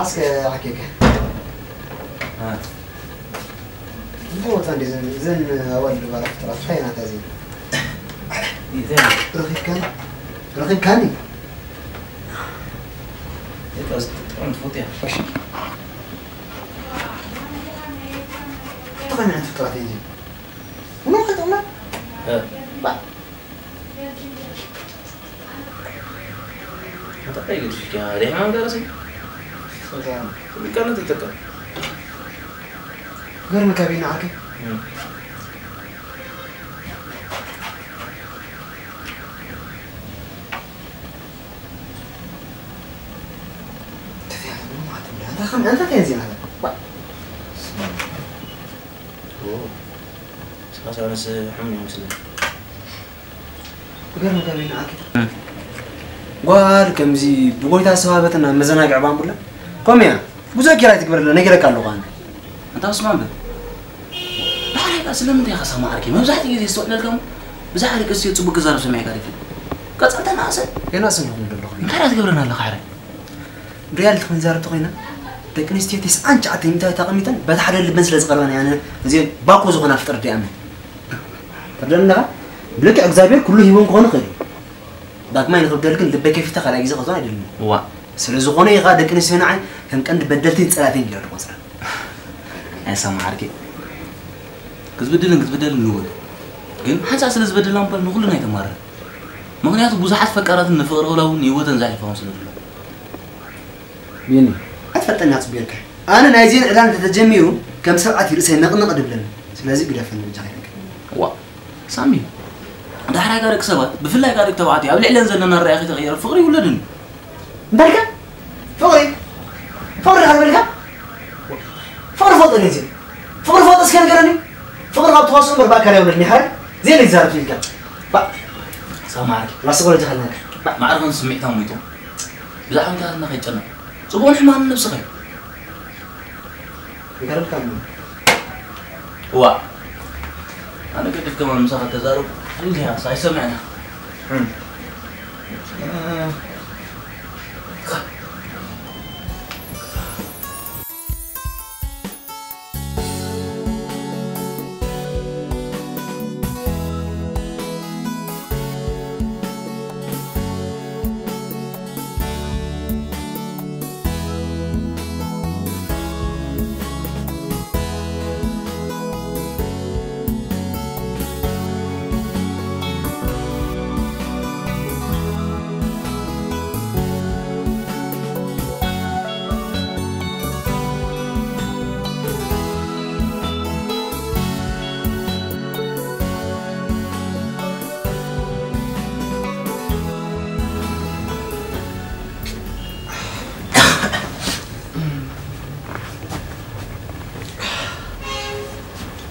እስከ ሓኪከ። እ። እንታይ ቦታ እንደ ዘን፣ ዘን ኣዋልድ ባላ ፍጥራት እንታይ ናታ እዚን? እንታይ? ረኺብካኒ? ረኺብካኒ? የጣ፣ ጥዑም ትፈትያ። እሺ። እንታይ ዓይነት ፍጥረት እዩ እዚ? ምንም ከጥቕመ? እ። ባ- Mata kayak gitu sih, ya. Ada yang anggar sih. Oke. Tapi kan itu tekan. Gör makabi na ake. Hmm. Tapi aku mau mati udah. Entah kan, entah kayak sih, Pak. Oh. Sekarang saya masih hamil, maksudnya. ክገርም ከመይ ንዓኪ። እ። ጓል ከምዚ ብጎይታ ዝተዋህበትና መዘናግዒ ባምቡላ። ከምኡ እያ። ብዙሕ ኪራይ ትግበረልና፣ ነጊረካ ኣለኹ ኣነ። ኣንታ ስማዕ እምበር። ብሓቂ ከኣ ስለምንታይ ኢኻ ሳማ ዓርከይ? መብዛሕትኡ ግዜ ዝስተውዕለልካ እሞ፣ ብዛዕባ ደቂ ኣንስትዮ ጽቡቅ ክዛረብ ሰሚዕካ ዶ ይፈልጥ? ቀጻልታ ንኣሰ። የናእሰ ኣለኹ ዘለኹ። እንታይ ደኣ ትገብረና ኣለኻ ሕራይ? ሪያል ክንዛረብ ተኾይና፣ ደቂ ኣንስትዮ ተስዓን ትሽዓተን ሚእታዊት ኣቐሚጠን በቲ ሓደ ልበን ስለ ዝቐርበን እየን እዚአን ባኮ ዝኾና ፍጥረት ዲኣመን። ትርደኣኒ ኣለኻ? ብልክዕ እግዚኣብሔር ኩሉ ሂቦም ክኾኑ ይኽእል እዩ። ዳግማይ ንኽብደል ግን ልበይ ከፊተ ካልኣይ ግዜ ክእትወን ኣይደልን። ዋ። ስለ ዝኾነ ኢኻ ደቂ ኣንስትዮ ንዓይ ከም ቀንዲ በደልትን ጸላእትን ገይረ ዝቖጽረን። ኣይሰማዓርኪ። ክትብድልን ክትብደልን ንውዕል። ግን ሓንሳእ ስለ ዝበደልና እምበር ንኹሉ ኣይተማርር። ምኽንያቱ ብዙሓት ፈቃራትን ንፍቕሪ ክብላ እውን ንህይወተን ዘሕልፋ እውን ስለ ዘሎ። ቢኒ፣ ኣይትፈልጠና ጽቡቕ ጌርካ። ኣነ ናይዚአን ዕላል እንተተጀሚሩ ከም ሰብኣት ርእሰይ ነቕነቕ ድብለኒ። ስለዚ ግደፈኒ በጃኻ ኢለካ። ዋ፣ ሳሚ፣ ዳሕራይ ጋር ደቂ ሰባት፣ ብፍላይ ጋር ደቂ ተባዕትዮ፣ ኣብ ልዕለን ዘለና ራእይ ከይተቐየረ ፍቕሪ ይውለድን። እንታይ ኢልካ? ፍቕሪ? ፍቕሪ ዲኻ ዝበልካ? ፍቕሪ ፈልጦ ድየ? ፍቕሪ ፈልጦ እስከ ንገረኒ። ፍቕሪ ካብ ተዋስኦ እምበር ብኣካል ኣይውለድን እዩ። ሓራይ? ዘይለ ይዛረብ ኢልካ። ባ-፣ ሳማ ዓርኪ። ራስ ቆሎ ጀሃልና። ባ-፣ ማዕርኽን ስምዒታን ሞይቶም። ብዛዕባ እንታይ ከይጨነቕ። ጽቡቕን ሕማቕን ነብስኻ እዩ። ይገርምካ እሞ። እዋ። ኣነ ገድፍ ከማን ምሳኻ ተዛረብ። እንዲያ ኣይሰምዕና። እም።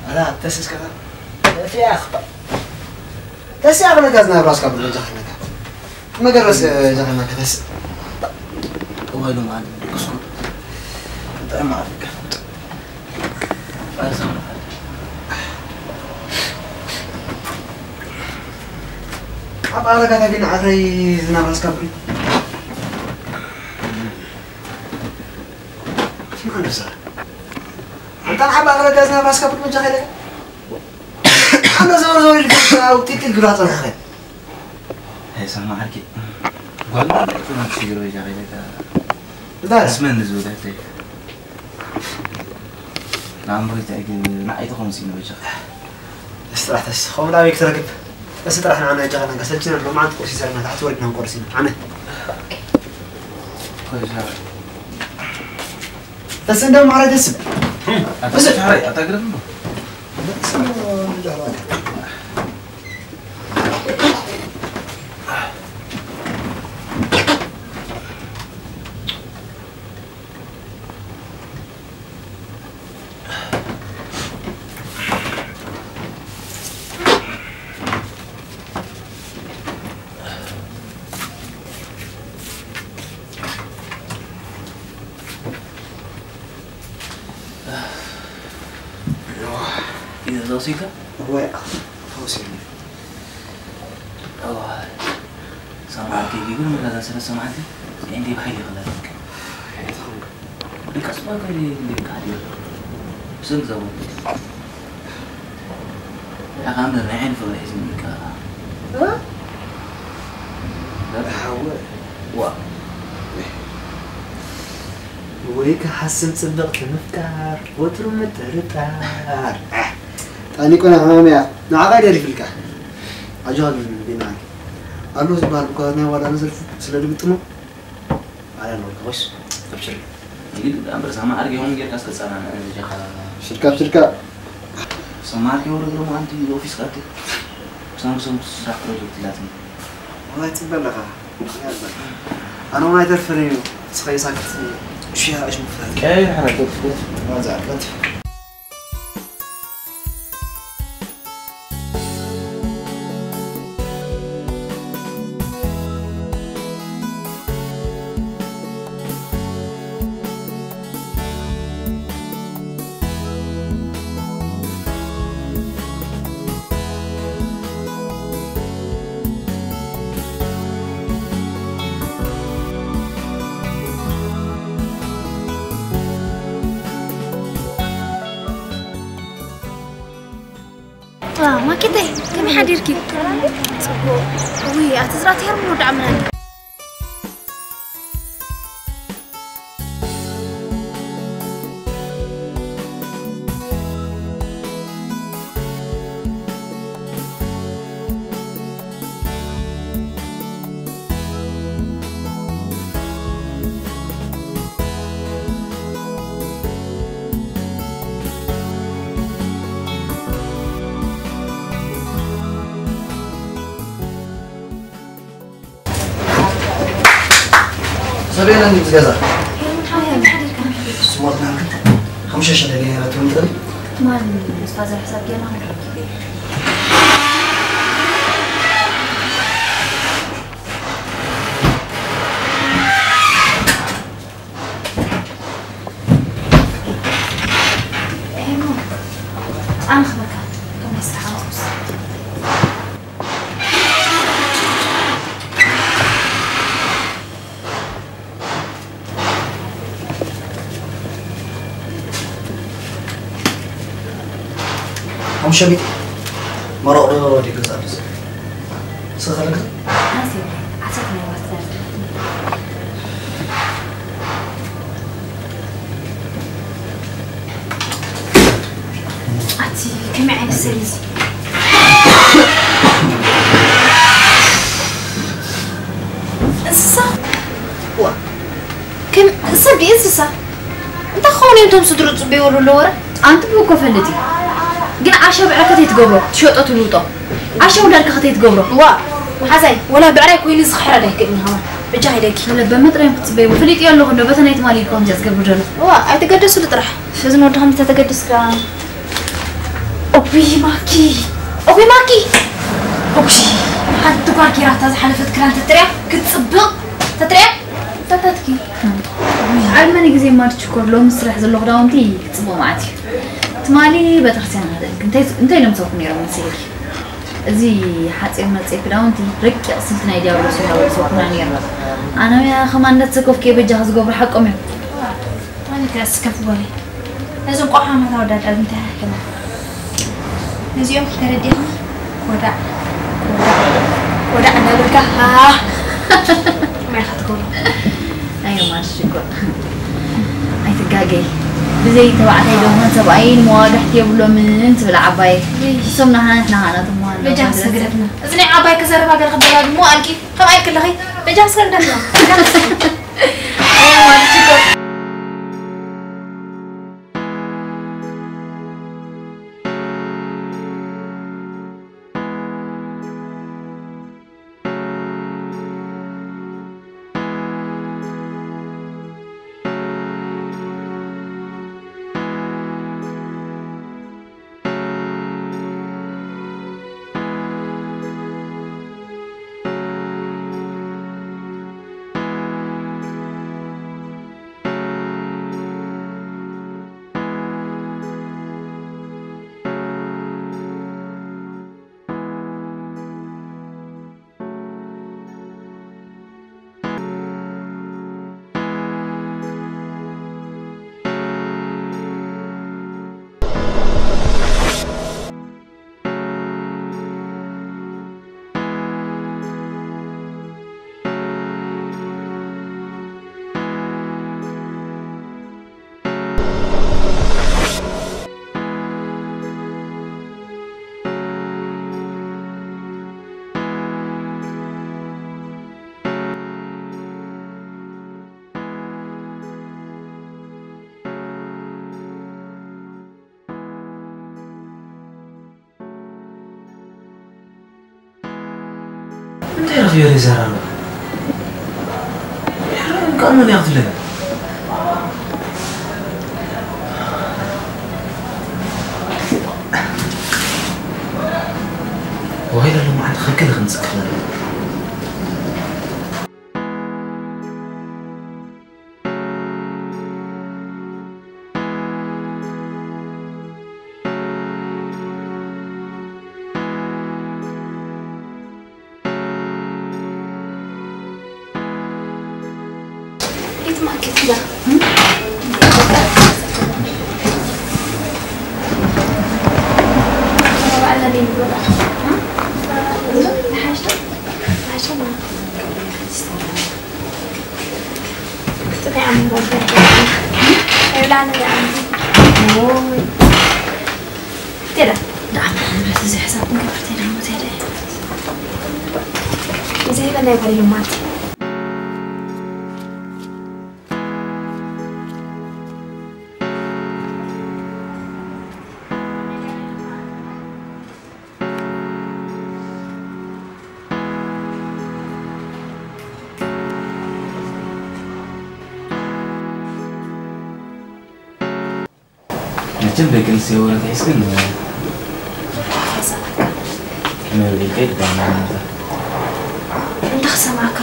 ኣላ ተስስከ ተስያ ክባ ተስያ ክነጋ ዝናብራ እስካ ብሎ ጃኸነጋ መገረስ ጃኸነጋ ተስ እዋይ ሎም ዓለም ድቅስኩ እንታይ ማለት ኣዛ ኣብ ኣረጋታ ግን ዓረይ ዝናብራ እስካ ብሎ ስማ ንሳ ኣንታ ንዓባ ኣረጋ ዝናብራ እስካ ብሎ ጃኸነጋ ኣነ ዘወር ዘወር ኢልካ ውጢጢ ግራ ጸናኸ ኣይሰማዓኪ ጓል ማለት ነው ሽግር ወይ ጃኸነጋ እንታይ እስመን ዝብለተይ ንኣምሮይ እንታይ ግን ንዓይ ትኾን ሲኑ በጃኻ። እስ ጥራሕ ተስ፣ ኸምኡ ናበይ ክትረክብ? እስ ጥራሕ ንዓና ይጃኸና፣ ሰልችና ኣሎ፣ መዓልቲ ቁርሲ ሰሪና፣ ታሕቲ ወሪድና ንቆርስ ኢና። ዓመት። ተስ እንደ ማዕረ ደስ። ኣታ ተስ፣ ሓራይ፣ ኣታ ግረም ነው። ኢዛ ተወሲልካ? እወ፣ ተወሲሉ። እወ። ሰማዕኪ፣ ይግርም እዛ ሰለስተ መዓልቲ፣ እንዴ ብሓይሊ ይኽለለካ። ኣይተኸንኩ። ቀስ በል ከይደ ይልካ ድዩ? ብስም ዘቡ። ያኻ እንደ ናይ ዓይኒ ፍቕሪ ሒዝኒ ይካ። ሓወ። ዋ። ወይ ክሓስብ ጽብቕቲ ምፍቃር፣ ወትሩ ምጥርጣር። ጠኒቆና ሕማም እያ። ንዓኻ ደሪፍልካ። ኣጆኻ ግን ቢና። ኣሎ ዝበሃል እኳ ናይ ዋላ ነዘልፉ ስለ ድግጥሞ ኣላ ኣለወልካ። ወይስ ኣብሽር። ንግድ ኣንበሳ ማዕርግ የሆን ጌርካ እስከ ጸናና እዚኻ። ሽልካ ብሽልካ። ሰማርክ የሆን ደግሞ ኣንቲ ኦፊስ ካርድ። ብሰንኩ ሰንኩ ስራሕ ፕሮጀክት ላትኒ። ወላይ ጽበለኻ። ኣነ እውን ኣይተርፈን እዩ። ስኸይ ሳክት ሽያ እሽ ምፍታት። ቀይ ሓረገት። ዋዛ ኣርገት። ማኬተይ ከመይ ሓዲርኪ? ጽቡቕ። ውይ ኣቲ ዝራት ሄርሞ ወዲ ዓምናኒ። ሰበይና እንዲ ዝገዛ ስሞርትና ሓሙሽተ ሺሕ ደገ ነይራ ትብል ትኽእል። ማን ኡስታዝ ሕሳብ ጌርና ክንረክብ እዩ። ኤሞ ኣንኽበካ ከመይ ስራሓ ሓሙሽተ ሚእቲ መረቕ ዶ ወዲ ገዛ ኣሎ ሰብ? ንስኻ ከለካ? ኣንስ የብለይ፣ ዓሰርተ ናይ ዋስታ ኣለኒ። ኣቲ ከመይ ዓይነት ሰብ እዩ እዚ? እንስሳ? ዋ፣ ከም ሰብ ድዩ እንስሳ? እንታይ ክኸውን እዮም እቶም ስድርኡ ዝጽበይዎ ዘለዉ ወረ? ኣንቲ ብእኮ ፈልጥ እዩ። ግን ዓሻ ብዕረ ከተይ ትገብሮ፣ ትሸጦ ትልውጦ። ዓሻ ውላድካ ከተይ ትገብሮ። ዋ፣ መሓዛይ፣ ወላ ብዕራይ ኮይኑ እዚ ክሕረድ ኣይክእልን እዩ፣ ሃዋ። በጃ ከይደኪ። ወለ በመጥረዮም ክትጽበይዎ። ፍሊጥዮ ኣለኹ እንዶ፣ በተ ናይ ትማሊ እዩ ከምዚኣ ዝገብር ዘሎ። ዋ፣ ኣይትገደስሉ ጥራሕ። እዚ ንወድኻ እንተተገድስካ። ኦይ ማኪ፣ ኦይ ማኪ። ኦይ፣ ሓንቲ ጓል ጌራታ ዝሓለፈት ክዳን ተትሪያ ክትጽብቕ፣ ተትሪያ። ፈታትኪ። ዓርመኒ ግዜ ማድ ሽኮር ሎሚ ስራሕ ዘሎ ክዳውንቲ ክጽብቕ መዓት እዩ። ትማሊ ቤተክርስትያን ሃደልክ። እንታይ፣ እንታይ ኢሎም ሰብኩ ነይሮም መሰለኪ? እዚ ሓጺር መጽሔት ክዳውንቲ ረቂቕ ስልቲ ናይ ዲያብሎስ እዩ ኢሎም ሰብኩና ነይሮም። ኣነ ከማን እንዳተሰከፍኩ እየ በጃኻ ዝገብሩ ሓቆም እዮም። ኣነ ከ እስከፍ ጓለይ። ነዞም ቆሓማት ኣወዳድኣ እንታይ ያክል? ነዚኦም ተረዲእኒ። ኮዳዕ፣ ኮዳዕ፣ ኮዳዕ እንዳበልካ፣ ሃ። ማይ ኻትኩም። ኣይ፣ ማርሽ እኮ። ኣይትጋገይ። ብዘይ ተባዕታይ ደሆን ሰብኣይን መዋጋሕቲ የብሎምን ትብል ዓባይ። ውይ። እሶም ናሃ-፣ ናሃናቶም ምዃን በጃ ኣለዎም። ስግደትና። እዚ ናይ ዓባይ ክዘረባ ገለ ክበላ ድሞ ኣልኪ። ከም ኣይክለኺ። በጃ ስግደትና። በጃ ስግደትና። ኣይ፣ ማርሽ እኮ። እንታይ ረኺበ ይዛረብ ኣሎ? ከምኡ እያ ክትብለኒ? ወይ ሎማዓንቲ ክልክል ክንጽግዕ ኣለና። መቸም ደቂ ኣንስትዮ ወረት ሒዝክን መብልዒ ከይድ ባና እንተ ክሰማዕካ።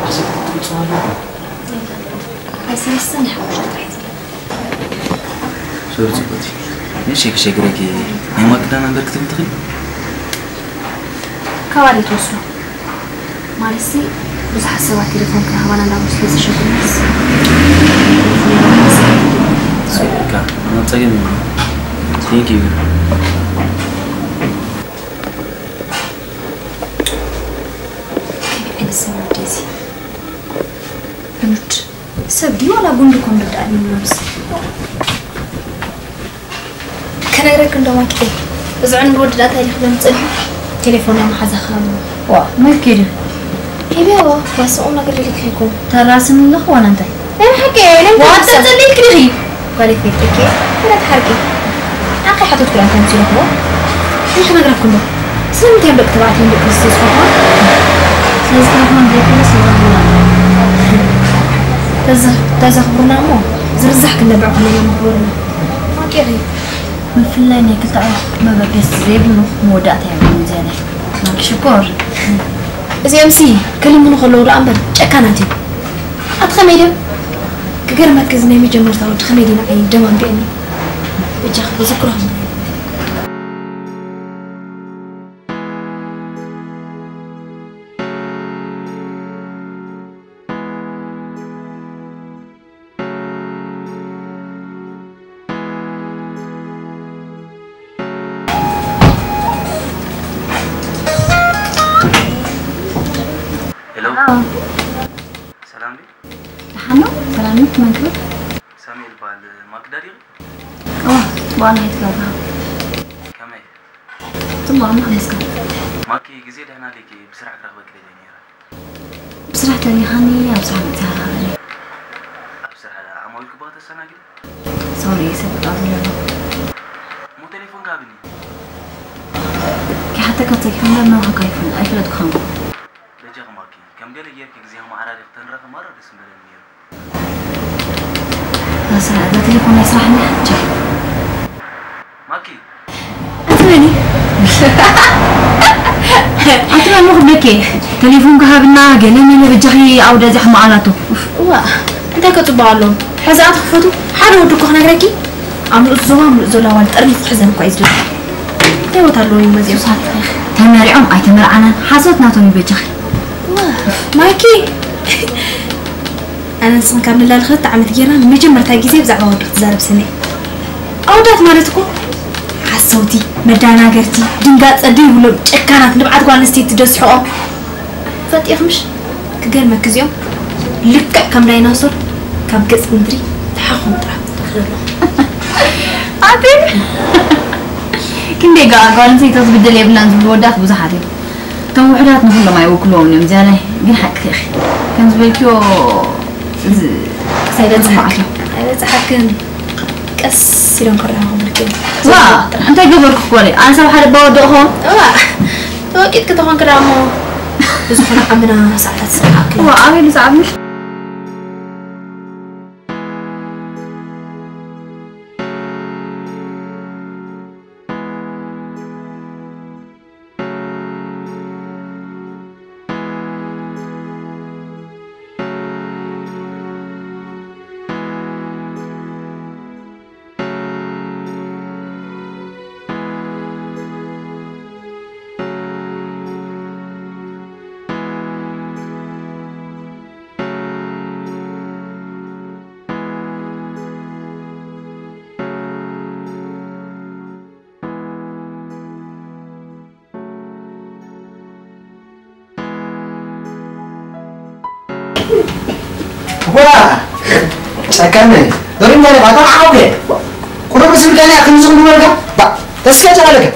ኣሰብ ትምፅዋ ኣለኹ። ኣይሰለስተን ሓሙሽተ ጥራሕ እዩ ዘሎ። ሶሪ ፅቡቅቲ። ንእሽተይ ክሸግረኪ፣ ናይ ማክዳ ናምበር ክትብል ትኽእል? ካባል ትወስዶ። ማለትሲ ብዙሓት ሰባት ቴሌፎን ክረኽባና እንዳብሉ ስለ ዝሸግሩስ። ሶሪ እካ፣ ኣነ ጸገም የብሉን። Thank you። ከመይ ዓይነት ሰብ ወዲ እዚ? ሕኑድ ሰብ ድዩ ዋላ ጉንዲ ኮን ርዳእ ድዩ ምሎምስ? ከነግረክ እንዶ ማኪተይ፣ እዚ ዕኑድ ወዲ ዳታ ኢልክ ዶ ምጽልሑ? ቴሌፎን መሓዛ ክሃብ። ዋ፣ መኪዱ። ሂብዮ፣ ዋስኦም ነገር ደሊክ ይኮን። ተራስን ኣለኹ ዋላ እንታይ? ናይ ሓቂ፣ ናይ ዋንተ ሓሳብ። ጸሊልክ ዲኺ? ጓል ፌትኪ፣ ፍረት ሓርቂ። ሓቂ ሓቶት ክላ እንታይ ምጽልኹ? እንታይ ከነግረክ እንዶ? ስለምንታይ ደቂ ተባዕትዮ ደቂ ኣንስትዮ ዝፈትዋ? ስለዚ ቴሌፎን ዘይኮነ ስለ ዝረኽቡና። ተዘ-፣ ተዘኽቡርና እሞ፣ ዝርዛሕ ክንነብዕ ከለና መኽበሩና። ማቄሪ። ምፍላይ ናይ ክልተ ኣዕሩኽ መበገሲ ዘይብሉ መወዳእታ የብሉን ዝያዳይ። ማኪ ሽኮር። እዚኦምሲ ክልምኑ ከለዉ ደኣ እምበር ጨካናት እዮም። ኣቲ ከመይ ድዮም? ክገርመኪ እዚ ናይ መጀመርታ ወዲ ከመይ ድዩ ንዓይ ደም ኣንቢዕኒ። በጃኺ ክዝክሮ። ሄሎ። ሄሎ። ሰላም ድዩ? ደሓን ነው? ሰላም ነው? መን ክብል? ሳሙኤል ይበሃል። ማክዳ ዲኺ? እዋ፣ ጽቡቕ፣ ኣነ እየ ትገብራ። ከመይ? ጽቡቕ፣ እማ፣ መስገን። ማኪ፣ ግዜ ደሕና ዲኪ? ብስራሕ ክረኽበኪ ደልየ ነይረ። ብስራሕ ተሪኻኒ ኣብ ስራሕ መተሃራረኒ። ኣብ ስራሕ ደኣ ዓማዊል ክበኻ ተሰናጊደ? ሶሪ፣ ሰብ ብጣዕሚ ኣሎ። እሞ ቴሌፎን ሃብኒ። ክሓተካ ጸጊፈ እምበር ናባኻ ኣይፈልጥኩኻን። በጃኺ ማኪ፣ ከም ገለ ጌርኪ ግዜ ከመዓራሪኺ ተንራኸብ ማራ ደስ ምበለኒ ነይሩ። እዛ ስራሕ፣ እዛ ቴሌፎን ናይ ስራሕ እንድያ? ቻው። ማኪ። ኣቲ መኒ? ኣቲ መን ክብለኪ? ቴሌፎን ክሃብና ገለ መለ በጃኺ ኣውዳ እዚኣ ሕማቕ ኣላቶ። ኡፍ። እዋ፣ እንታይ ከጽብቕ ኣለዎ? ሕዚ ኣቲ ክፈቱ፣ ሓደ ወዲ እኮ ክነግረኪ፣ ኣብ ምሉእ ዞባ ምሉእ ዘሎ ኣዋልድ ጠርኒፉ ክሕዘን እኳ እዩ ዝደሊ። እንታይ ቦታ ኣለዎ እዩ መዚኦም? ሱሳት ተመሪዖም ኣይተመርዓናን፣ ሓሶት ናቶም እዩ በጃኺ። እዋ፣ ማኪ። ኣነ ንስኽን ካብ ንላለ ክልተ ዓመት ጌርና ንመጀመርታ ግዜ ብዛዕባ ኣወዳት ትዛረብ ሰሚዐ። ኣወዳት ማለት እኮ ሓሰውቲ፣ መዳናገርቲ፣ ድንጋጸ ዘይብሎም ጨካናት ንብዓት ጓል ኣንስተይቲ ደስሕቖም። ፈልጢኽምሽ ክገርመኪ እዚኦም ልክዕ ከም ዳይናሶር ካብ ገጽ ምድሪ ተሓኾም ጥራሕ ትኽለሎም። ኣቲ ክንደይ ገኣ ጓል ኣንስተይቲ ክትብድል የብላን ዝብሉ ወዳት ብዙሓት እዮም። እቶም ውሑዳት ንኹሎም ኣይውክልዎምን እዮም፣ ዝያዳይ ግን ሓቅኺ ኢኺ። ከም ዝበልክዮ እዚ ኣይበጽሓክን። ኣይበጽሓክን። ቀስ ኢሎም ክረኻኹብልኪ እዮም። ዋ፣ እንታይ ገበርኩ ጓለይ? ኣነ ሰብ ሓደ እባ ወደቕኹ? እዋ፣ ተወቂጥኪ ተኾንኪ ደኣ እሞ ብዝኾነ ዓምና ሰዓታት ስራሕ ኣክል። እዋ፣ ኣበይ ንሰዓት ምሽ? ዋ ጨካነ ዶሪም ጋር ባታ አውከ ቁሩብ ስልካኔ አክን ዝኹሉ ወልጋ ባ ተስፋ ጨላለከ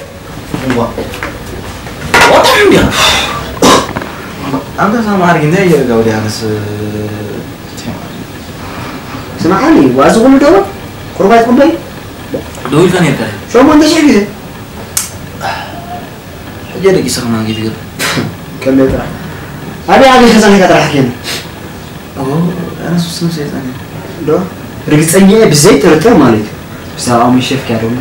ዋ ወጣ እንዲያ አንተ ሰማር ግን ያየርጋው ዲያንስ ስማዓኒ ዋዚ ኩሉ ዶ ቁርባይ ቁርባይ ደዊልካ ነርካ ሸሞንተ ሺሕ ግዜ ሕጂ ደቂሰ ከማን ከይትገርም ከመይ ጥራሕ ኣበይ ኣበይ ተዛኒካ ጥራሕ ኬን ኣነ ሱስ ነብሰ የፃኒ ዶ ርግፀኛ እየ ብዘይ ጥርጥር ማለት እዩ ብዛዕባ ምሸፍ ክያ ደሞ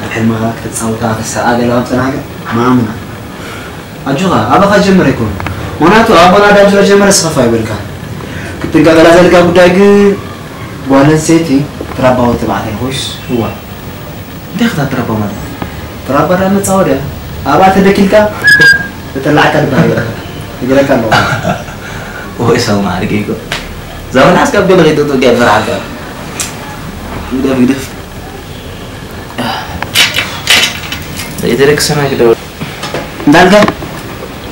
ኣብ ሕልምኻ ክትፃውታ ክትሰርኣ ገለዋ ምፅናዕካ ማምና ኣጆኻ ኣባኻ ጀምር ኣይኮኑ ምክንያቱ ኣቦና ዳም ስለ ጀመረ ስኸፋ ይበልካ ክትጥንቀቀላ ዘልካ ጉዳይ ግን ጓል ኣንስተይቲ ትራባዊ ተባዕታይ ኮይስ እዋ እንታይ ክትኣትረባ ማለት ትራባ ዳ መጻወድያ ኣብኣ ተደኪልካ ተጠላዕካ ድባሃል ይብለካ ኣለኹ። ወይ ሰው ማዕርገ ይኮ ዘመን ኣስቀብ ገለ ከይጠጡ ገ ፍርሓልካ ግደፍ ግደፍ ዘይተደክሰና ግደው እንዳልካ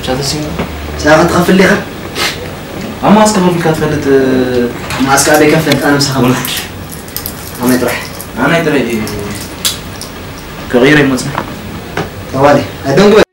ቻተሲና ሳ ክትኸፍል ዲኻ ኣብ ማስካ ከፊልካ ትፈልጥ ማስካ ኣበይ ከፈልጥ ኣነ ምሳኻ ወልድ ኣመይ ጥራሕ ኣናይ ጥራይ ከቕይረ ይመፅእ ተዋሊ ኣደንጉ